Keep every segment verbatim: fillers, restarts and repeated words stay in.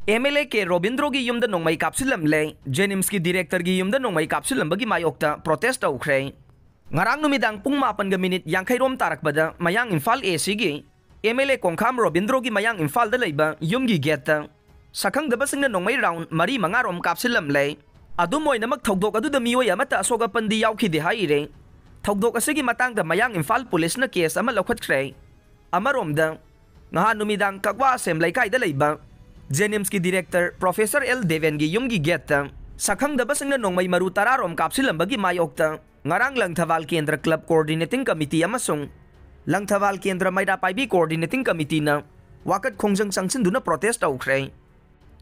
M L A K ꯔꯣꯕꯤꯟꯗ꯭ꯔꯣꯒꯤ ꯌꯨꯝꯗ ꯅꯣꯡꯃꯩ ꯀꯥꯞꯁꯤꯜꯂꯝꯂꯦ꯫ ꯖꯦꯅꯤꯝꯁꯀꯤ ꯗꯤꯔꯦꯛꯇꯔꯒꯤ ꯌꯨꯝꯗ ꯅꯣꯡꯃꯩ ꯀꯥꯞꯁꯤꯜꯂꯝꯕꯒꯤ ꯃꯥꯌꯣꯛꯇ ꯄ꯭ꯔꯣꯇꯦꯁ ꯇꯧꯈ꯭ꯔꯦ꯫ ꯉꯔꯥꯡ ꯅꯨꯃꯤꯗꯥꯡ ꯄꯨꯡ ꯃꯥꯄꯟꯒ ꯃꯤꯅꯤꯠ ꯌꯥꯡꯈꯩ ꯔꯣꯝ ꯇꯥꯔꯛꯄꯗ ꯃꯌꯥꯡ ꯏꯝꯐꯥꯜ ꯑꯦ ꯁꯤꯒꯤ ꯑꯦꯝ ꯑꯦꯜ ꯑꯦ ꯀꯣꯡꯈꯥꯝ ꯔꯣꯕꯤꯟꯗ꯭ꯔꯣꯒꯤ ꯃꯌꯥꯡ ꯏꯝꯐꯥꯜꯗ ꯂꯩꯕ ꯌꯨꯝꯒꯤ ꯒꯦꯠꯇ ꯁꯛꯈꯪꯗꯕꯁꯤꯡꯅ ꯅꯣꯡꯃꯩ ꯔꯥꯎꯟ ꯃꯔꯤ ꯃꯉꯥ ꯔꯣꯝ ꯀꯥꯞꯁꯤꯜꯂꯝꯂꯦ꯫ ꯑꯗꯨꯝ ꯑꯣꯏꯅꯃꯛ, ꯊꯧꯗꯣꯛ ꯑꯗꯨꯗ ꯃꯤꯑꯣꯏ ꯑꯃꯠꯇ ꯑꯁꯣꯛ ꯑꯄꯟꯗꯤ ꯌꯥꯎꯈꯤꯗꯦ ꯍꯥꯏꯔꯦ꯫ ꯊꯧꯗꯣꯛ ꯑꯁꯤꯒꯤ ꯃꯇꯥꯡꯗ ꯃꯌꯥꯡ ꯏꯝꯐꯥꯜ ꯄꯨꯂꯤꯁꯅ ꯀꯦꯁ ꯑꯃ ꯂꯧꯈꯠꯈ꯭ꯔꯦ꯫ ꯑꯃꯔꯣꯝꯗ, ꯉꯍꯥꯟ ꯅꯨꯃꯤꯗꯥꯡ ꯀꯛꯋꯥ ꯑꯁꯦꯝ ꯂꯩꯀꯥꯏꯗ ꯂꯩꯕ ꯖꯦꯅꯤꯝꯁꯀꯤ ꯗꯤꯔꯦꯛꯇꯔ ꯄ꯭ꯔꯣꯐꯦꯁꯔ ꯑꯦꯜ ꯗꯦꯕꯦꯟꯒꯤ ꯌꯨꯝꯒꯤ ꯒꯦꯠꯇ ꯁꯛꯈꯪꯗꯕꯁꯤꯡꯅ ꯅꯣꯡꯃꯩ ꯃꯔꯨ ꯇꯔꯥ ꯔꯣꯝ ꯀꯥꯞꯁꯤꯜꯂꯝꯕꯒꯤ ꯃꯥꯌꯣꯛꯇ ꯉꯔꯥꯡ ꯂꯪꯊꯕꯥꯜ ꯀꯦꯟꯗ꯭ꯔ ꯀ꯭ꯂꯕ ꯀꯣꯑꯣꯔꯗꯤꯅꯦꯇꯤꯡ ꯀꯃꯤꯇꯤ ꯑꯃꯁꯨꯡ ꯂꯪꯊꯕꯥꯜ ꯀꯦꯟꯗ꯭ꯔ ꯃꯩꯔꯥ ꯄꯥꯏꯕꯤ ꯀꯣꯑꯣꯔꯗꯤꯅꯦꯇꯤꯡ ꯀꯃꯤꯇꯤꯅ ꯋꯥꯀꯠ ꯈꯣꯡꯖꯪ ꯆꯪꯁꯤꯟꯗꯨꯅ ꯄ꯭ꯔꯣꯇꯦꯁ ꯇꯧꯈ꯭ꯔꯦ꯫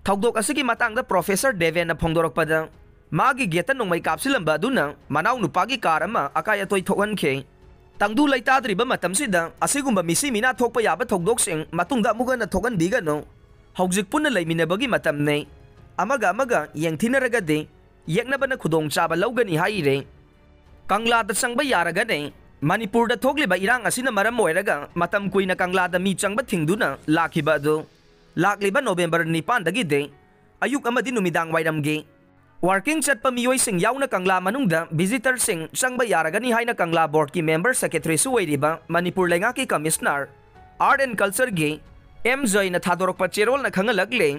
ꯊꯧꯗꯣꯛ ꯑꯁꯤꯒꯤ ꯃꯇꯥꯡꯗ ꯄ꯭ꯔꯣꯐꯦꯁꯔ ꯗꯦꯕꯦꯟꯅ ꯐꯣꯡꯗꯣꯔꯛꯄꯗ, ꯃꯥꯒꯤ ꯒꯦꯠꯇ ꯅꯣꯡꯃꯩ ꯀꯥꯞꯁꯤꯜꯂꯝꯕ ꯑꯗꯨꯅ ꯃꯅꯥꯎ ꯅꯨꯄꯥꯒꯤ ꯀꯥꯔ ꯑꯃ ꯑꯀꯥꯏ ꯑꯇꯣꯏ ꯊꯣꯛꯍꯟꯈꯤ꯫ ꯇꯪꯗꯨ ꯂꯩꯇꯥꯗ꯭ꯔꯤꯕ ꯃꯇꯝꯁꯤꯗ ꯑꯁꯤꯒꯨꯝꯕ ꯃꯤꯁꯤ ꯃꯤꯅꯥ ꯊꯣꯛꯄ ꯌꯥꯕ ꯊꯧꯗꯣꯛꯁꯤꯡ ꯃꯇꯨꯡꯗ ꯑꯃꯨꯛ ꯍꯟꯅ ꯊꯣꯛꯍꯟꯕꯤꯒꯅꯨ꯫ ꯍꯧꯖꯤꯛ ꯄꯨꯟꯅ ꯂꯩꯃꯤꯟꯅꯕꯒꯤ ꯃꯇꯝꯅꯤ꯫ ꯑꯃꯒ ꯑꯃꯒ ꯌꯦꯡꯊꯤꯅꯔꯒꯗꯤ ꯌꯦꯛꯅꯕꯅ ꯈꯨꯗꯣꯡꯆꯥꯕ ꯂꯧꯒꯅꯤ ꯍꯥꯏꯔꯦ꯫ ꯀꯪꯂꯥꯗ ꯆꯪꯕ ꯌꯥꯔꯒꯅꯤ꯫ ꯃꯅꯤꯄꯨꯔꯗ ꯊꯣꯛꯂꯤꯕ ꯏꯔꯥꯡ ꯑꯁꯤꯅ ꯃꯔꯝ ꯑꯣꯏꯔꯒ ꯃꯇꯝ ꯀꯨꯏꯅ ꯀꯪꯂꯥꯗ ꯃꯤ ꯆꯪꯕ ꯊꯤꯡꯗꯨꯅ ꯂꯥꯛꯈꯤꯕ ꯑꯗꯨ ꯂꯥꯛꯂꯤꯕ ꯅꯣꯕꯦꯝꯕꯔ ꯅꯤꯄꯥꯟꯗꯒꯤꯗꯤ ꯑꯌꯨꯛ ꯑꯃꯗꯤ ꯅꯨꯃꯤꯗꯥꯡ ꯋꯥꯏꯔꯝꯒꯤ ꯋꯥꯔꯀꯤꯡ ꯆꯠꯄ ꯃꯤꯑꯣꯏꯁꯤꯡ ꯌꯥꯎꯅ ꯀꯪꯂꯥ ꯃꯅꯨꯡꯗ ꯚꯤꯖꯤꯇꯔꯁꯤꯡ ꯆꯪꯕ ꯌꯥꯔꯒꯅꯤ ꯍꯥꯏꯅ ꯀꯪꯂꯥ ꯕꯣꯔꯗꯀꯤ ꯃꯦꯝꯕꯔ ꯁꯦꯀ꯭ꯔꯦꯇꯔꯤꯁꯨ ꯑꯣꯏꯔꯤꯕ ꯃꯅꯤꯄꯨꯔ ꯂꯩꯉꯥꯛꯀꯤ ꯀꯃꯤꯁꯅꯔ ꯑꯥꯔꯠ ꯑꯦꯟ ꯀꯜꯆꯔꯒꯤ ꯑꯦꯝ ꯖꯣꯏꯅ ꯊꯥꯗꯣꯔꯛꯄ ꯆꯦꯔꯣꯜꯅ ꯈꯪꯍꯜꯂꯛꯂꯦ꯫